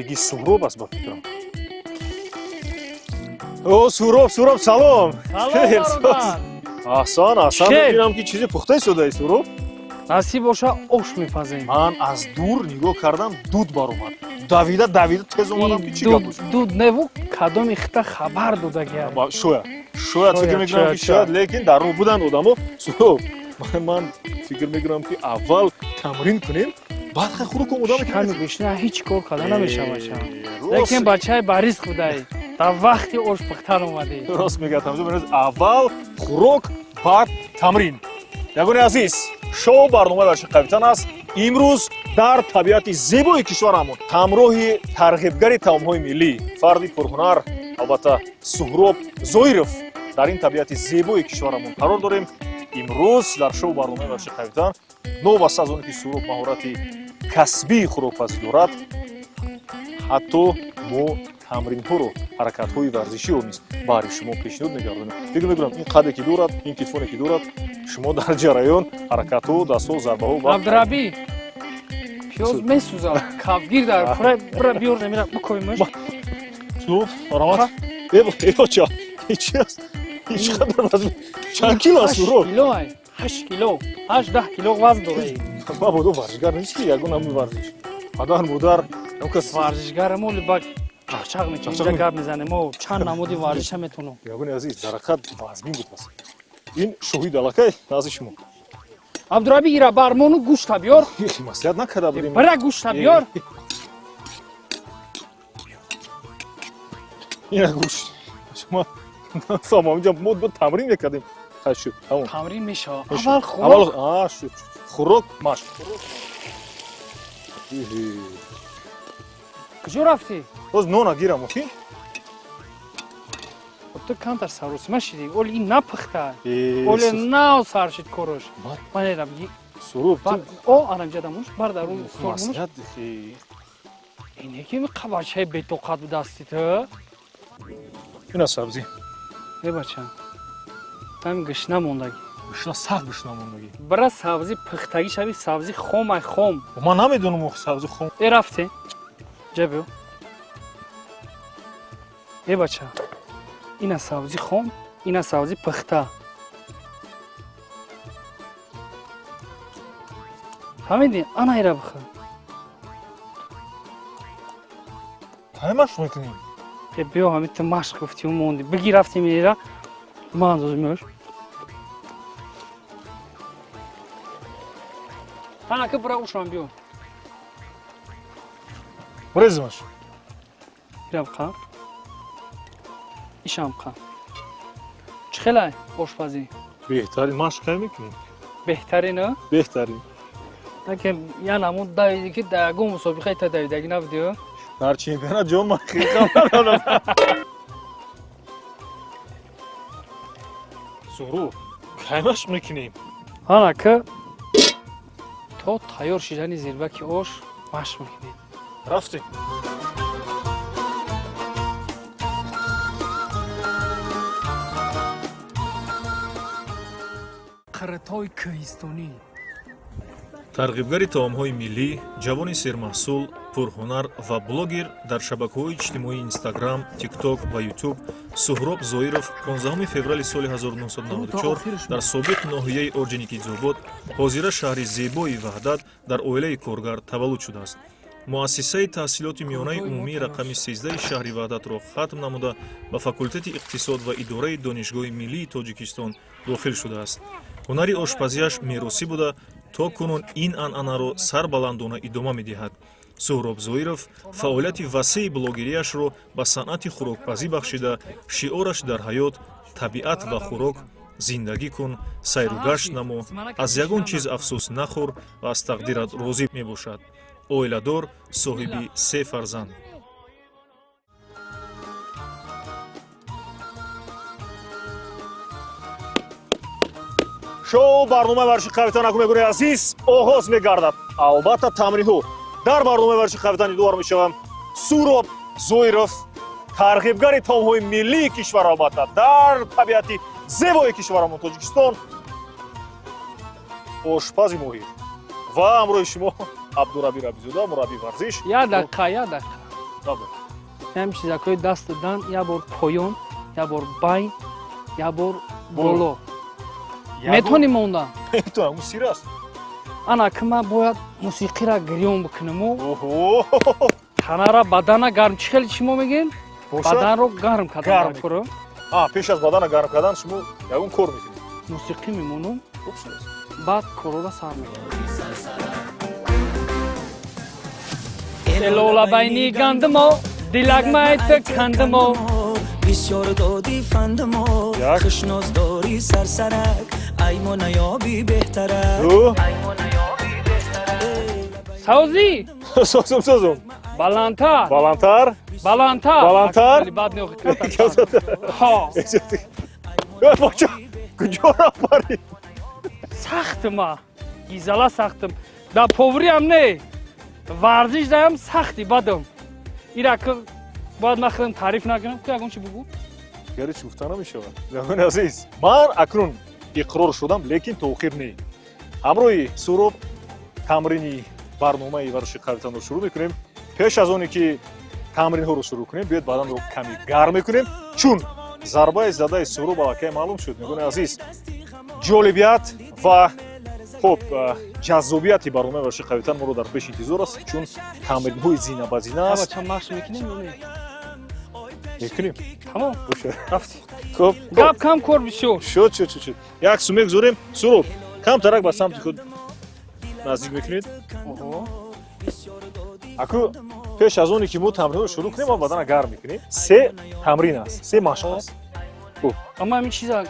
Зиндагии Суҳроб аст, ба фикрам. О, Суҳроб, Суҳроб, салом! Салом. Аҳсан, аҳсан. Мебинам, ки чизе пухта истодаи, Суҳроб. Насиб боша, ош мепазем. Ман аз дур нигоҳ кардам, дуд баромад, давида давида тез омадам, ки чӣ гап боша. Дуд неву, кадоми хита хабар додагия. Шояд, шояд, фикр мекунам, ки шояд, лекин дар роҳ буданд одамо. Суҳроб, ман фикр мекунам, ки аввал тамрин кунем, баъд хай хӯрок омода мекунем. Гушна ҳеҷ кор карда намешавад, лекин бачаи баризқ будаи, дар вақти ош пухтан омадӣ. Рост мегӯяд. Аввал хӯрок, баъд тамрин. Ягони азиз, шоу барномаи варзиши қавитан аст. Имрӯз дар табиати зебои кишварамон ҳамроҳи тарғибгари таомҳои миллӣ, фарди пурҳунар, албатта, Суҳроб Зоиров дар ин табиати зебои кишварамон қарор дорем. Имрӯз дар шоу барномаи варзиши қавитан, новобаста аз оне ки Суҳроб маҳорати касбии хӯрокпазӣ дорад, ҳатто мо тамринҳоро, ҳаракатҳои варзиширо низ баҳри шумо пешниҳод мегардонем. Фикр мекунам, ин қадде ки дорад, ин китфоне ки дорад, шумо дар ҷараён ҳаракатҳо, дастҳо, зарбаҳо ва Абдураби, пиёз месӯзад, кафгир дар бира, биёр, мира бикоимаш. Марҳамат. Эбоча, чи аст? Чӣ қадар вазн, чанд кило аст, Суҳроб? Кило, 8 кило, 8-10 кило вазн дорад. Мабодо варзишгар нести, ягон ҳамин варзиш, падар, модар? Варзишгарамо ба чақчақ мекунем, гап мезанем, мо чанд намуди варзиша метавонам. Ягони азиз, дар ҳақиқат вазмин буд аст. Ин шоҳид аллакай назди шумо. Абдураби, ира бармону гӯшта биёр. Маслиҳат накарда будем. Бира, гӯшта биёр. Ина гӯшт. Шумо нафаҳмам, инҷа мо тамрин мекардем. Хай, шуд, тамом. Тамрин мешавад, аввал хӯрок. Аввал шуд хӯрок, машқ. Куҷо рафтӣ? Боз нона гирам, мумкин. Ту камтар саросима шидӣ, оли ин напухта, оле нав сар шид корош. Манерам. Суҳроб. О, анамҷа дамуш бар дар рӯи стол. Ине ки бачаи бетоқат будасти ту. Ина сабзӣ. Э, бача, ҳамин гушна мондагӣ. Гушна, сахт гушна мондагӣ. Бира, сабзӣ пухтагӣ шави, сабзӣ хомай, хом. Ман намедонам, сабзӣ хом. Э, рафте, ҷа биё. Э, бача, ина сабзӣ хом, ина сабзӣ пухта, фаҳмидӣ? Ана ира бихӯр. Кай машқ мекунем? Э, биё, ҳамин ту машқ гуфтиу монди, биги, рафтем, ира ман андозимёш. Ана ки бура, ушам биё. Бурезимаш. Ира биқа, ишам қа. Чӣ хелай ошпазӣ? Беҳтарин. Машқ кай мекунем? Беҳтарин. Беҳтарин. Лекин я намуд давиди, ки дар ягон мусобиқаи та давидагӣ набудиё. Дар чемпионат ҷон ман хиқам надодам. Суҳроб, кай машқ мекунем? Ана ки то тайёр шидани зирбаки ош машқ мекунем. Рафтем. Қиритҳои кӯҳистонӣ. Тарғибгари таомҳои миллӣ, ҷавони сермаҳсул, пурҳунар ва блогер дар шабакаҳои иҷтимоии Инстаграм, Тикток ва Ютуб Суҳроб Зоиров 15 феврали соли 1994 дар собиқ ноҳияи Орҷоникидзобод, ҳозира шаҳри зебои Ваҳдат, дар оилаи коргар таваллуд шудааст. Муассисаи таҳсилоти миёнаи умумии рақами 13 шаҳри Ваҳдатро хатм намуда, ба факултети иқтисод ва идораи Донишгоҳи миллии Тоҷикистон дохил шудааст. Ҳунари ошпазиаш меросӣ буда, то кунун ин анъанаро сарбаландона идома медиҳад. Суҳроб Зоиров фаъолияти васеи блогерияшро ба санъати хӯрокпазӣ бахшида, шиораш дар ҳаёт: табиат ва хӯрок зиндагӣ кун, сайру гашт намо, аз ягон чиз афсӯс нахӯр ва аз тақдират розӣ мебошад. Оиладор, соҳиби се фарзанд. Шоу барномаи варзиши қавитан, акун азиз, оғоз мегардад. Албатта, тамринҳо дар барномаи варзиши қавитан идовар мешаванд. Суҳроб Зоиров, тарғибгари таомҳои миллии кишвар, албатта, дар табиати зебои кишварамон Тоҷикистон, ошпази моҳир, ва ҳамроҳи шумо Абдураби Рабизода, мураббии варзиш. Як дақиқа, як дақиқа. Ҳам чизакҳои даст дан, як бор поён, як бор байн, як бор боло. Метавонӣ мондан? Метавонам, сир аст. Ана ки ман бояд мусиқиро гирён бикунаму танара, бадана гарм. Чӣ хеле чӣ мо мегӯем, баданро гарм кардан кор. Пеш аз бадана гарм кардан шумо ягон кор мекунед? Мусиқӣ мемонам, баъд корора сар мекунам. Элола байни гандимо, дилагмайта кандимо. Бисёр доди фандимо, хушноз дори сарсарак, аймо наёби беҳтарак. Савзӣ. Созум, созум. Баландтар. Баландтар. Баландтар. Баландтар. Бад не. Ҳо. Бача, куҷо рафтарӣ? Сахтма гизала, сахтам. Дар повриам не, варзиш даям сахти бадам. Ира ки бояд ман худам таъриф накунам, ку ягон чи бугӯ. Гари чӣ гуфта намешавад. Ҷавони азиз, ман акнун иқрор шудам, лекин то охир не. Ҳамроҳи Суҳроб тамрини барномаи варзиши қавитанро шурӯъ мекунем. Пеш аз оне ки тамринҳоро шурӯъ кунем, биёед баданро каме гарм мекунем, чун зарбаи задаи Суҳроб аллакай маълум шуд. Мегӯни азиз, ҷолибият ва хуб ҷаззобияти барномаи варзиши қавитан моро дар пеш интизор аст, чун тамринҳои зина ба зина аст. Машқ мекунем ё не? Мекунем. Тамом, рафтем. Хуб. Гап кам, кор бисёр. Шуд, шуд, шуд, шуд. Як су мегузорем. Суҳроб, камтарак ба самти худ наздик мекунед. Аку пеш аз оне ки мо тамринҳоро шурӯъ кунем, мо бадана гарм мекунем. Се тамрин аст, се машқ аст. Аммо ҳамин чиза.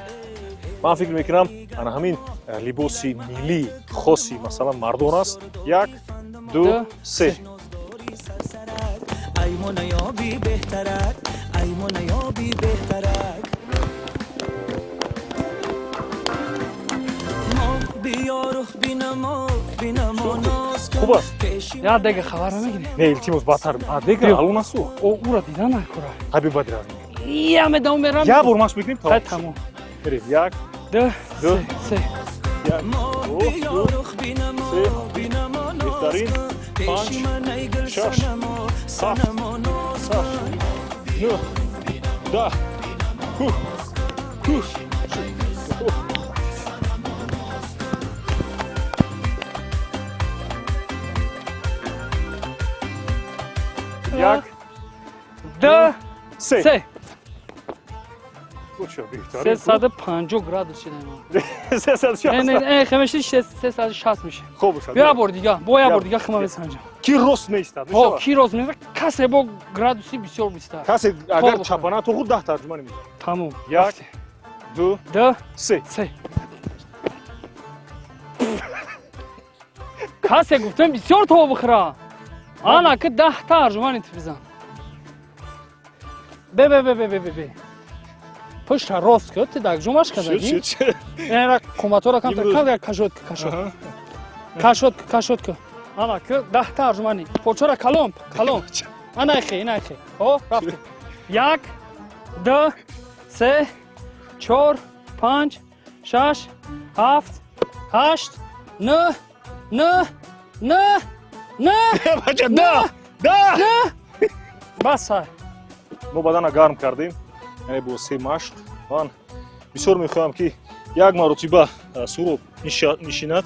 Ман фикр мекунам, ана ҳамин либоси миллии хоси, масалан, мардон аст. Як, ду, се. Аймо наёби беҳтарак, аймо наёби беҳтарак. Биёрух, бинамо, бинамо, ноз. Хуб аст. Я дега хабар намегирем? Не, илтимос, баъдтар. Дега алон асту. Ура дида накора. Ҳаби баъди раз. Я медавм, мерам. Як бор машқ мекунем. Тамом. Мерем. Як, ду, ду, се. Як, ду, се, беҳтарин. Панҷ, шаш, ҳафт, ҳашт, нӯҳ, 10. Ҳух, ҳух. Як, ду, се. Се. Беҳтарин. 350 градус шуда. 360. Не, не, хемеши 360 меша. Хуб бошад. Бیا бор дига, бо як бор дига хима месанҷам. Ки рост меистад? Ҳо, ки рост меистад? Касе бо градуси бисёр бистад. Касе агар чапана то худ 10 тарҷума намекунад. Тамом. Як, ду, ду, се. Се. Касе гуфтем бисёр то бихӯра. Ана ки 10 тарҷумани ту бизан. Бе, бе, бе, бе, бе, бе, бе. Пушта рост кӯ, ти даг ҷумаш кадаги. Эра қоматора камтар кам кашод, кашод. Кашод, кашод ку. Ана ки 10 тарҷумани. Почора калом, калом. Ана хе, ина хе. О, рафтем. Як, ду, се, чор, панҷ, шаш, ҳафт, ҳашт, нӯҳ, нӯҳ, нӯҳ, нӯҳ. Бача, 10, 10. Нӯҳ. Бас. Мо бадана гарм кардем, яъне бо се машқ. Ман бисёр мехоҳам, ки як маротиба Суҳроб нишинад.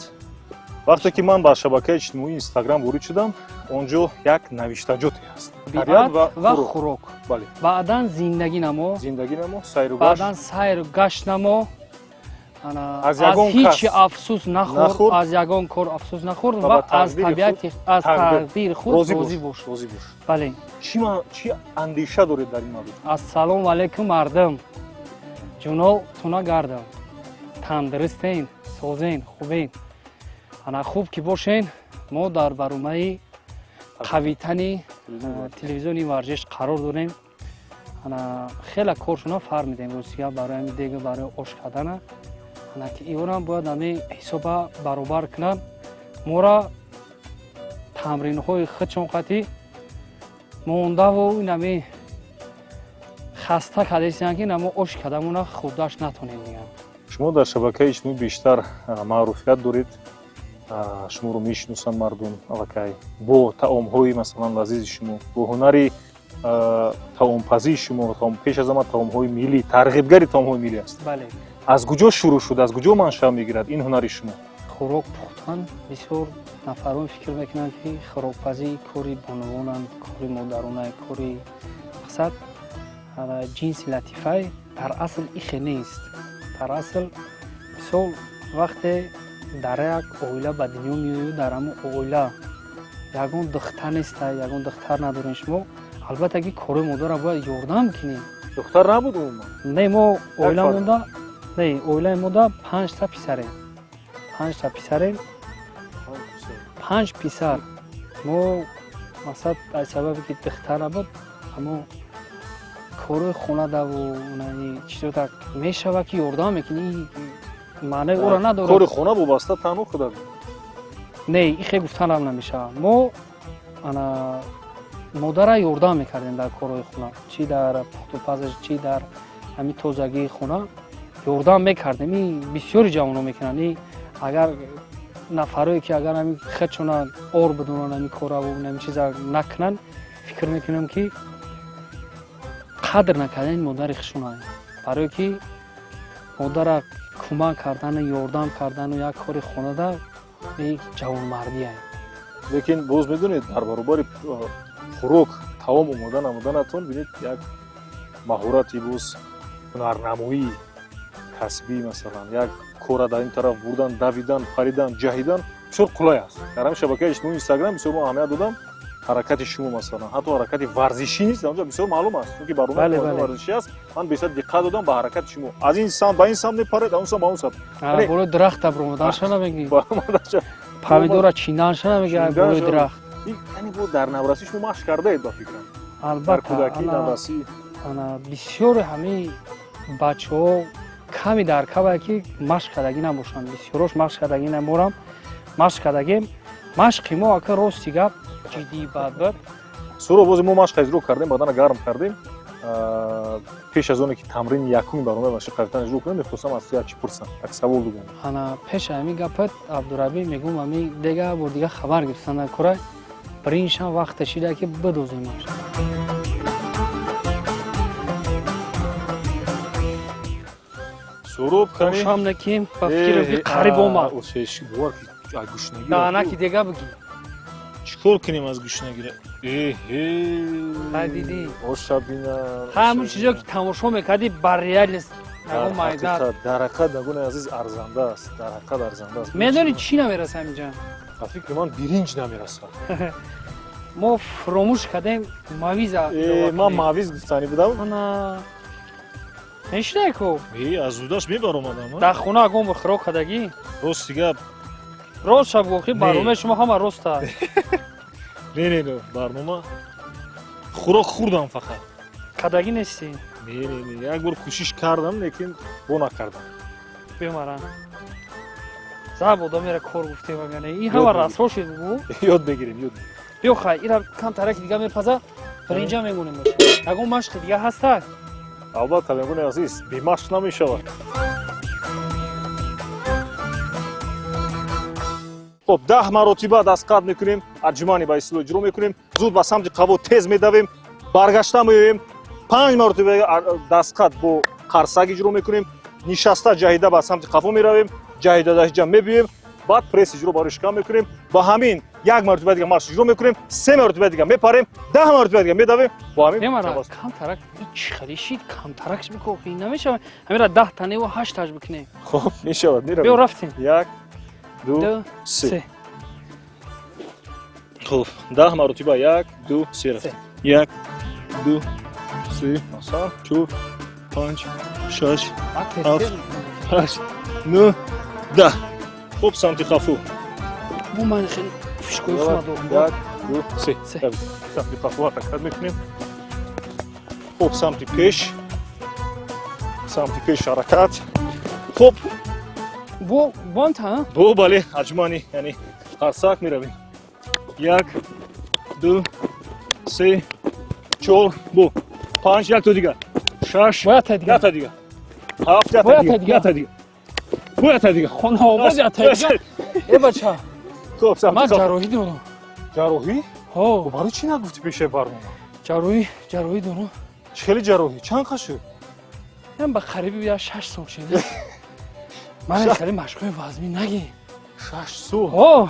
Вақте ки ман ба шабакаи иҷтимоии Инстаграм ворид шудам, он ҷо як навиштаҷоте ҳаст: табиат ва хӯрок. Бале. Баъдан зиндагӣ намо. Зиндагӣ намо, сайру гашт. Баъдан сайру гашт намо. Аз Аз ягон ҳичи кас афсӯс нахӯр, нахӯр. Аз ягон кор афсӯс нахӯр ва ва ба аз тақдири табиати, аз тақдири худ розӣ розӣ бош. бош. Розӣ бош. Бале. Чӣ андеша доред дар ин маврид? Ассалому алайкум, мардум, ҷуно туна гардам, тандурустен, созен, хубен? Ана хуб ки бошен. Мо дар барномаи қавитани телевизиони варзиш қарор дорем. Ана хеле коршуна фармидем, росига, барои ҳами дега, барои ош кардана. Ана ки ионам бояд ҳами ҳисоба баробар кунанд. Мора тамринҳои худшон қатӣ мондаву инами хаста кардесиян, ки намо ош кардамона хурдаш натонем дигар. Шумо дар шабакаи иҷтимоӣ бештар маъруфият доред, шуморо мешиносанд мардум аллакай бо таомҳои, масалан, лазизи шумо, бо ҳунари Таомпазии шумо, пеш аз ҳама таомҳои миллӣ, тарғибгари таомҳои миллӣ аст. Бале. Аз куҷо шурӯъ шуд, аз куҷо маншаъ мегирад ин ҳунари шумо? Хӯрок пухтан, бисёр нафарон фикр мекунанд, ки хӯрокпазӣ кори бонувонанд, кори модарона, кори мақсад ҷинси латифай. Дар асл ихе нест. Дар асл, мисол, вақте дар як оила ба дунё меою, дар ҳамон оила ягон духтар неста, ягон духтар надорем, шумо албатта ки кори модарро бояд ёрдам кунед. Духтар набуд умуман? Не, мо оила монда не, оилаи мода панҷта писарем, панҷта писарем, панҷ писар. Мо мақсад аз сабабе ки духтар набуд, ҳамо корои хонадаву чизо так мешава ки ёрдам мекунӣ, маънаи ӯро надорад. Кори хона вобаста танҳо худат? Не, ихе гуфтанам намешавад. Мо ана модара ёрдам мекардем дар корҳои хона, чӣ дар пухтупазаш, чӣ дар ҳамин тозагии хона ёрдам мекардем. И бисёри ҷавонҳо мекунанд. И агар нафарое ки агар ҳамин худшона ор бидонанд, ҳамин кораву ҳамин чиза накунанд, фикр мекунам ки қадр накардани модари худшона, барое ки модара кӯмак кардану ёрдам кардану як кори хонада ҷавонмардие. Лекин боз медонед, дар баробари хӯрок таом омода намуданатон, бинед, як маҳорати боз ҳунарнамоии касбӣ, масалан, як кора дар ин тараф бурдан, давидан, паридан, ҷаҳидан бисёр қулай аст. Дар ҳамин шабакаи иҷтимоии Инстаграм бисёр мо аҳамият додам ҳаракати шумо, масалан, ҳатто ҳаракати варзишӣ низ дар онҷо бисёр маълум аст, чунки барномаи варзишӣ аст. Ман бештар диққат додам ба ҳаракати шумо: аз ин самт ба ин самт мепаред, аз он самт ба он самт. Болои дарахта баромаданша намегӣ, помидора чинданша намегӣ болои дарахт. Яъне бо дар наврасӣ шумо машқ кардаед, ба фикрам. Албатта. Кӯдакӣ, наврасӣ. Бисёри ҳамин бачаҳо ками дар кабае ки машқ кардагӣ набошанд, бисёрош машқ кардагӣ наморам, машқ кардагем. Машқи мо, ака, рости гап, ҷиддӣ бадбад. Суро, бози мо машқа иҷро кардем, бадана гарм кардем. Пеш аз оне ки тамрини якуми барномаи варзиши қавитан иҷро кунем, мехостам аз ту як чӣ пурсам, як савол дугам. Ана, пеша ҳамин гапат, Абдурабӣ, мегӯм, ами дега бор дига хабар гирифтан дар кора, бириншам вақте шида ки бидоземаш. Суроб, кани. Хушам наким, ба фикрем ки қариб омад. Гушнагӣ. Даҳанаки дега бигӣ. Чӣ кор кунем аз гушнагира? Эҳе. Ҳай, дидӣ? Оша бина. Ҳамун чизо ки тамошо мекардӣ, ба реальность ягон майда. Дар ҳақиқат, нагуни азиз, арзанда аст, дар ҳақиқат арзанда аст. Медонӣ, чӣ намераса ҳаминҷа? Ба фикри ман, биринҷ намерасад. Мо фуромӯш кардем мавиза. Ман мавиз гуфтанӣ будам. Ана, мешинай ку. Аз зудаш мебаромадам. Дар хона агон бо хӯрок кардагӣ? Рости гап. Рост шаб гуфти, барномаи шумо ҳама рост аст. Не, не, не, барнома хӯрок хӯрдам фақат. Кардагӣ нестӣ? Не, не, не, як бор кӯшиш кардам, лекин бо накардам. Бемара заб одамера кор гуфтем, агане ин ҳама расво шуд гу. Ёд мегирем, ёд. Биё, хай, ира камтараки дига мепаза, биринҷа мегонем. Ягон машқи дига ҳаста? Албатта, мегӯни азиз, бемашқ намешавад. Хоб, 10 маротиба дастқат мекунем, отжимание ба истилоҳ иҷро мекунем, зуд ба самти қафо тез медавем, баргашта меоем, панҷ маротиба дастқат бо қарсак иҷро мекунем, нишаста ҷаҳида ба самти қафо меравем, ҷаҳида даҳиҷа мебиёем, баъд пресс иҷро барои шикам мекунем, ба ҳамин як маротиба дига машқ иҷро мекунем, се маротиба дига мепарем, 10 маротиба дига медавем, бо ҳамин. Камтарак чӣ хеле шид, камтаракш бикохи намешавад, ҳамира 10 таневу ҳашташ бикунем. Хоб, мешавад, меравем. Биё, рафтем. Як, ду, се. Хуб, 10 маротиба, як, ду, се, рафтем. Як, ду, се, масалан, чор, панҷ, шаш, ҳафт, ҳашт, нӯҳ, 10. Хуб, самти қафо. Бо ман хеле фишкои хума дорам. Як, ду, се, самти қафо ҳаракат мекунем. Хуб, самти пеш, самти пеш ҳаракат. Хуб. Бо бонта. Бо, бале, отжимание, яъне қарсак меравем. Як, ду, се, чор, бо панҷ, якто дига, шаш, якта дига, ҳафт, якта дига, якта дига, бо якта дига. Хонаобод, якта дига. Э, бача. Хуб. Ман ҷарроҳӣ дорам. Ҷарроҳӣ? Ҳо. Барои чӣ нагуфтӣ пешаи барнома? Ҷарроҳӣ, ҷарроҳӣ дорам. Чӣ хеле ҷарроҳӣ? Чанд қа шуд? Ман ба қариби я 6 сол шуда. Ман хеле машқҳои вазмӣ нагӣ. 6 сол? О.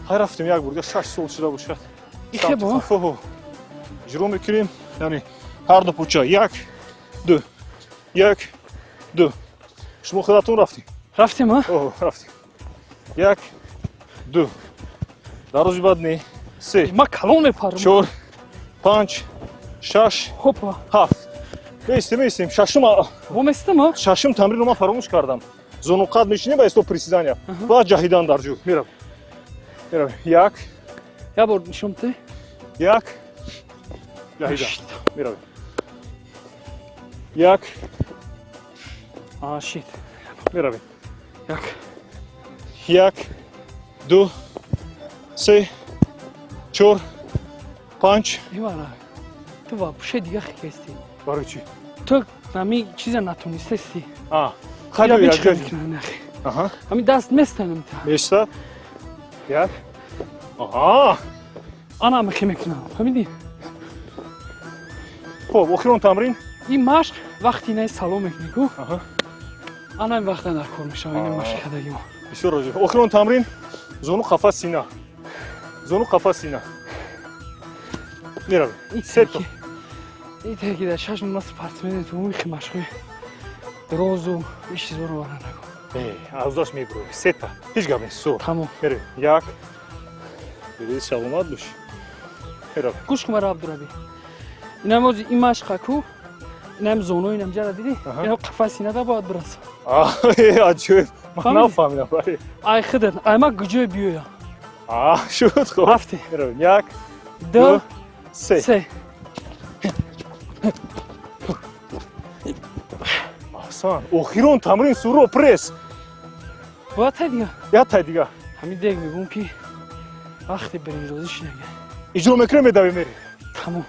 Хай, рафтем, як бурга 6 сол шуда бошад. Ихе бо. Самти иҷро мекунем, яъне ҳар ду пуча, як, ду, як, ду. Шумо худатон рафтем. Рафтем, а? О, рафтем, як, ду, дарози баъд не, се. Ма калон мепарам. Чор, панҷ, шаш. Хопа. Ҳафт. Меистем, меистем, шашум. Во местам, а? Шашум тамринро ман фаромӯш кардам. Зонуқад мешинем ба ҳисоб приседания, баъд ҷаҳидан дар ҷӯ. Меравем, меравем, як. Я бор нишон те. Як, ҷаҳидан, меравем, як. А, шит. Меравем. Як. Як, ду, се, чор, панҷ. Ивара. Ту вообще дига хекести. Барои чӣ? Ту нами чиза натонистести. А, Хай. хай, биё. Аҳа. Ами даст местанам та. Меистад, як, аҳа. Ана мехе мекунам. Фаҳмидӣ? Хоб, охирон тамрин. Ин машқ вақти инаи салом мекунӣ ку. Аҳа. Ана ин вақта дар кор мешавам ин машқ кардагимо. Бисёр роҷиб. Охирон тамрин: зону, қафас, сина, зону, қафас, сина. Меравем, сето. И теки дар 6 моҳ спортсмени ту ихи машқи розу ин чизоро вара нагу. Аз мебурӯ, сета, ҳеҷ гап нест, су. Тамом. Меравем, як. Саломат бош, меравем. Гӯш кун, мара, Абдураби. Инам ози ин машқа ку, инам зону, инам ҷара дидӣ? Инам қафас синада бояд бираса. Аҷоиб, ман нафаҳмидам. Ай худат, ай ма куҷое биёям. Шуд, хоб. Рафтем. Меравем, як. Ду. Се. Се. Аҳсан. Охирон тамрин, суро, пресс. Бояд тай дига. Як тай дига. Ҳамин дег мегӯм, ки вақти биринҷрозӣ шинага. Иҷро мекунем, медавем, мерем. Тамом.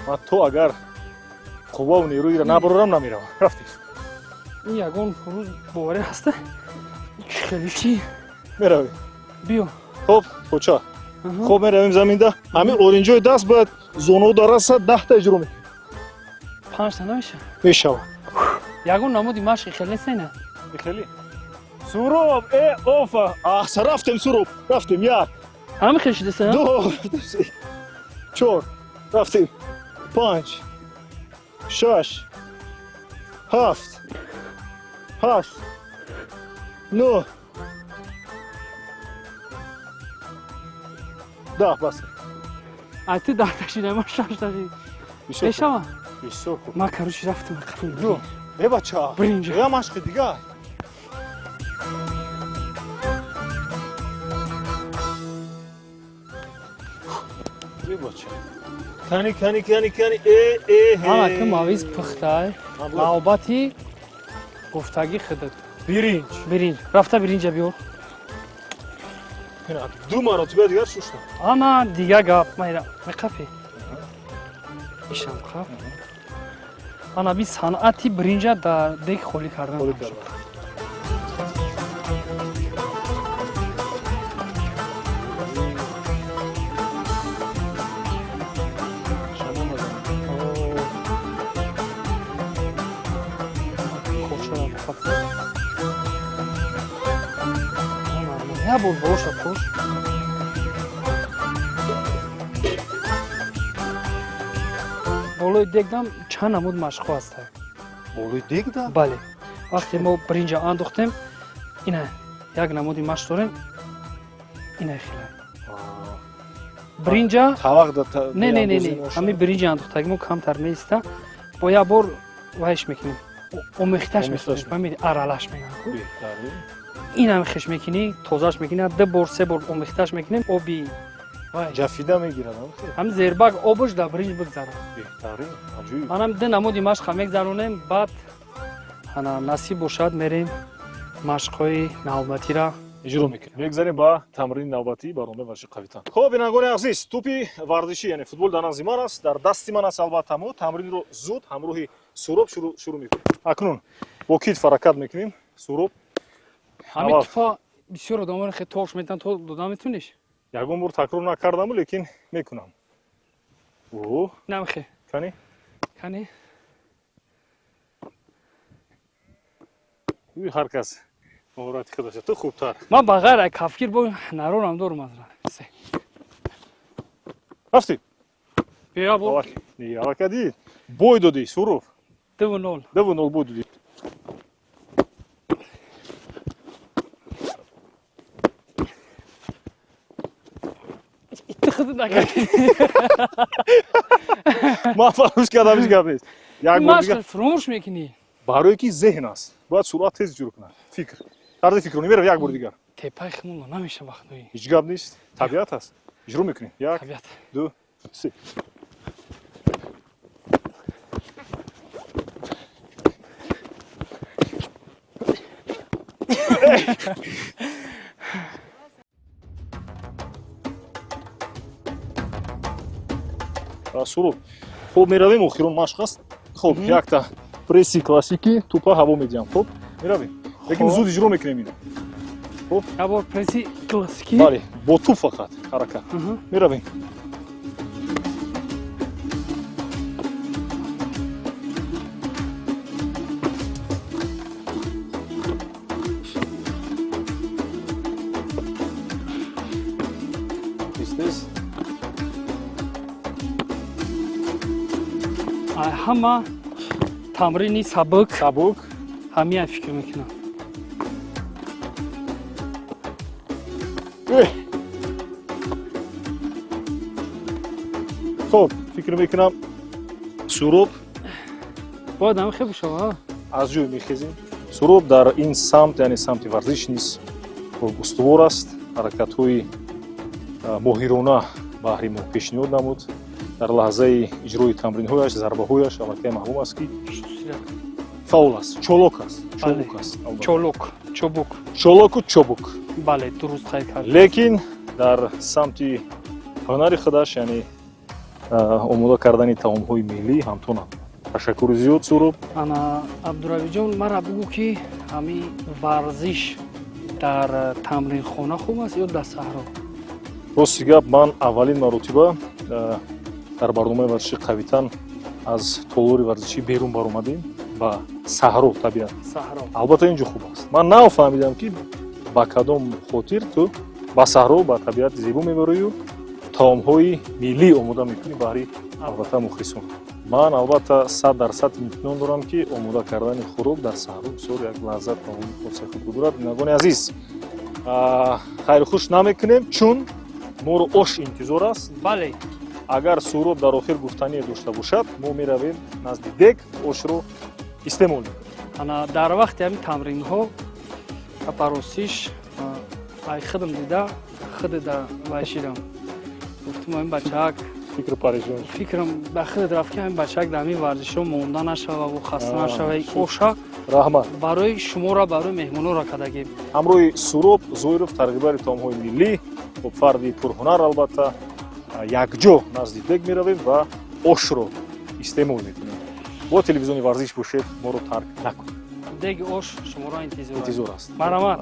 Ман то агар қувваву нерӯиро набарорам, намеравам. Рафтем. Ин ягон рӯз боварӣ ҳаста, хеле чи. Меравем. Биё. Хоб, поча. Хоб, меравем заминда. Ҳамин оринҷои даст бояд зону дараса, 10-та иҷро мекунем. Панҷта намеша? Мешавад. Ягон намуди машқи хеле нест, ина? Хеле, Суроб, э, офа, аҳса. Рафтем, Суроб, рафтем, як. Ҳами хел шудеса? Ду, се, чор, рафтем, панҷ, шаш, ҳафт, ҳашт, нӯҳ, 10, бас. Ай, ту 10-та шида, ман шашта шид мешава. Бисёр хуб. Ман, короче, рафтам. Э, бача. Биринҷа. Я машқи дигар. Э, бача, кани, кани, кани, кани, э, э. Ана ки мавиз пухтай, навбати гуфтагӣ худат. Биринҷ. Биринҷ, рафта биринҷа биёр. Ду маротиба дигар шуштам. Ана дига гап майра меқапе, ишам қап. Ана би санъати биринҷа дар дег холӣ кардан. Холӣ кардан. Кошара қап. Я бор болоша пош. Болои дегдам чанд намуд машқҳо ҳастанд. Болои дегда? Бале, вақте мо биринҷа андохтем, ина як намуди машқ дорем, ина хела биринҷа. Тавақ. Не, не, не, не, ҳамин биринҷи андохтаги мо камтар меиста, бо як бор вайш мекунем, омехташ мекунем, фаҳмиди, аралаш мекунем. Инам хеш мекунӣ, тозаш мекунӣ, ду бор, се бор омехташ мекунем, оби вай. Ҷафида мегирад. Ҳамин зербак обаш дар биринҷ бигзарад. Беҳтарин, аҷоиб. Манам ду намуди машқа мегзаронем, баъд ана насиб бошад, мерем машқҳои навбатира. Иҷро мекунем. Мегзарем ба тамрини навбатии барномаи варзиши қавитан. Хоб, бинандагони азиз, тӯпи варзишӣ, яъне футбол, дар назди ман аст, дар дасти ман аст. Албатта, мо тамринро зуд ҳамроҳи Суроб шурӯъ мекунем. Акнун бо китф ҳаракат мекунем, Суроб. Ҳамин Аввал. туфа бисёр одаморо хеле тош метан, то дода метуниш? Ягон бор такрор накардаму, лекин мекунам. О, Намхе. Кани? Кани? Ӯ ҳар кас маҳорати худаша, ту хубтар. Ман ба ғайр аз кафгир бо ҳунарорам дорум азра. Се. Рафтӣ? Бия бо. Аллакай дид. Бой додӣ, Суроб. 2-0. 2-0 бой додӣ. Итти худат накардӣ. Ман фаромӯш кардам, ҳеҷ гап нест. Як бор Машқ дигар. фаромӯш мекунӣ. Барое ки зеҳн аст, бояд суръат тез иҷро кунад. Фикр. Тарзи фикрро мерав як бор дигар. Тепаи химонро намеша вақтҳои. Ҳеҷ гап нест. Табиат аст. Иҷро мекунем. Як, Табиат. ду, се. Суроб. Хуб, меравем, охирон машқ аст. Хуб, якта пресси классикӣ, тӯпа ҳаво медиҳам. Хуб, меравем. Лекин зуд иҷро мекунем ино. Хуб. Як бор пресси классикӣ. Бале, бо тӯп фақат ҳаракат. Меравем. Тез-тез. Ҳама тамрини сабук. Сабук. Ҳамия фикр мекунам. Хуб, фикр мекунам Суроб бояд ҳам хел бошава. Аз ҷой мехезем. Суроб дар ин самт, яъне самти варзиш низ устувор аст. Ҳаракатҳои моҳирона баҳри мо пешниҳод намуд. Дар лаҳзаи иҷрои тамринҳояш, зарбаҳояш аллакай маълум аст, ки фаъол аст, чолок аст, чобук аст. Чолок, чобук. Чолоку чобук. Бале, дуруст қайд кард. Лекин дар самти ҳунари худаш, яъне омода кардани таомҳои миллӣ ҳамто надорад. Ташаккури зиёд, Суроб. Ана, Абдуравиҷон, мара бугӯ, ки ҳамин варзиш дар тамринхона хуб аст ё дар саҳро? Рости гап, ман аввалин маротиба дар барномаи варзиши Қавитан аз толори варзишӣ берун баромадем ба саҳро, табиат. Саҳро. Албатта, ин ҷо хуб аст. Ман нафаҳмидам, ки ба кадом хотир ту ба саҳро, ба табиати зебо мебарию таомҳои миллӣ омода мекунӣ баҳри, албатта, мухлисон. Ман, албатта, 100% имтинон дорам, ки омода кардани хӯрок дар саҳро бисёр як лаззат ва хоси худро дорад. Бинандагони азиз, хайрухуш намекунем, чун моро ош интизор аст. Бале. Агар Суроб дар охир гуфтание дошта бошад, мо меравем назди дег, ошро истеъмол мекунем. Ана, дар вақти ҳамин тамринҳо баросиш ай худам дида худда вайшидам, гуфтум, ин бачаак Фикр парешон. Фикрам ба худат рафт, ки ҳамин бачаак дар ҳамин варзишҳо монда нашававу хаста нашава. Оша Раҳмат. барои шуморо, барои меҳмонора кардагем. Ҳамроҳи Суроб Зоиров, тарғибгари таомҳои миллӣ, хуб, фарди пурҳунар, албатта, якҷо назди дег меравем ва ошро истеъмол мекунем. Бо телевизиони Варзиш бошед, моро тарк накунед. Деги ош шуморо интизор. Интизор аст. Марҳамат.